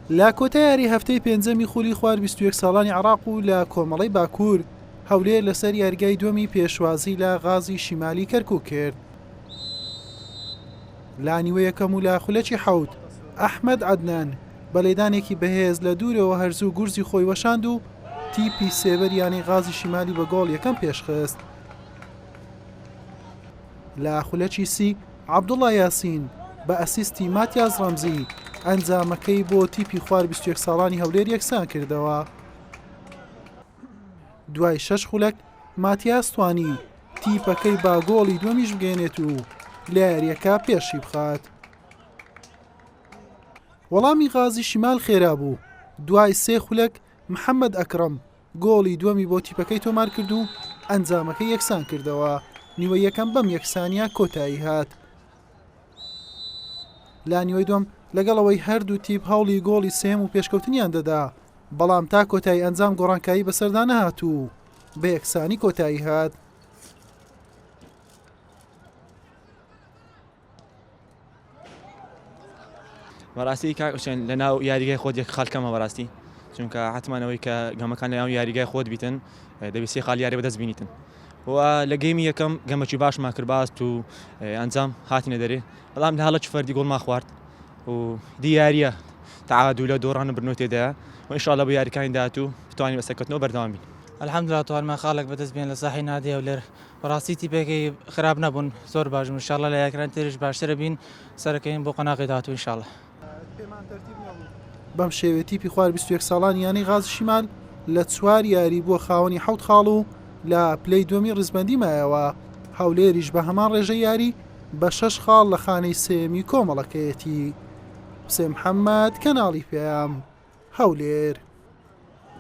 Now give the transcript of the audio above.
لە کۆتا یاری هەفتەی پێنجەمی خولی خوار 21 ساڵانی عراق و لە کۆمەڵەی باکوور هەولێر لەسەر یاریگای دووەمی پێشوازی لە غازی شیمالی کەرکوک کرد. لە نیوە یەکەم و لە خولەکی حەوت ئەحمەد عەدنان بە لێدانێکی بەهێز لە دوورەوە هەرزوو گورزی خۆی وەشاند و تیپی سێبەر یانەی غازی شیمالی بە گۆڵ یەکەم پێشخست. لە خولەکی سی عەبدوڵا یاسین بە ئەسیستی ماتیاس ڕەمزی ئەنجامەکەی بۆ تیپی خوار 21 ساڵانی هەولێر یەکسان کردەوە. دوای شەش خولەک ماتیاس توانی تیپەکەی با گۆڵی دووەمیش بگەێنێت و لە یاریەکە پێشی بخات. وەڵامی غازی شیمال خێرا بوو دوای سێ خولەک محەممەد ئەکرەم گۆڵی دووەمی بۆ تیپەکەی تۆمارکرد و ئەنجامەکەی یەکسان کردەوە، نیوەی یەکەم بەم یەکسانییە کۆتایی هات. لە نیوەی دووەم لەگەڵ ئەوەی هەردوو تیپ هەوڵی گۆڵی سێیەم و پێشکەوتنیان دەدا، بەڵام تا کۆتایی ئەنجام گۆڕانکاری بەسەردا نەهات و بە یەکسانی کۆتایی هات. بەڕاستی کاک حوسێن لە ناو یاریگای خۆت یەک خاڵ کەمە بەڕاستی چونکە حتمما ئەوەی کە گەمەکان لە ناو یاریگای خۆت بیتن دەبێت سێ خاڵ یاری بەدەست بینیتن و لە گەیمی یەکەم گەمەکی باشمان کرد باست و ئەنجام هاتینە دەرێ بەڵام لە هەڵەکی فەردی گۆڵمان خوارد و دی یاریە تعادل لە دۆڕان و بردنەوە تێدایە و ان شاء الله بۆ یاریەکانی داهاتوو بتوانین بە سەرکەوتنەوە بەردەوام بین. الحمدللە توانمان خاڵێک بەدەست بێن لە ساحەی نادی هەولێر بەڕاستی تیپێکی خراپ نەبوون زۆر باش بوون ان شاء الله لە یاریەکانی تریش باشتر بین سەرەکەین بۆ قۆناغی داهاتوو ان شاء الله. بەم شێوەیە تیپی خوار 21 ساڵانی یانەی غازی شیمال لە چوار یاری بووە خاوەنی حەوت خاڵ و لە پلەی دووەمی ڕیزبەندی مایەوە، هەولێریش بە هەمان ڕێژەی یاری بە شەش خاڵ لە خانەی سێیەمی کۆمەڵەکەیەتی. حوسێن محەممەد، کەناڵی پەیام، هەولێر.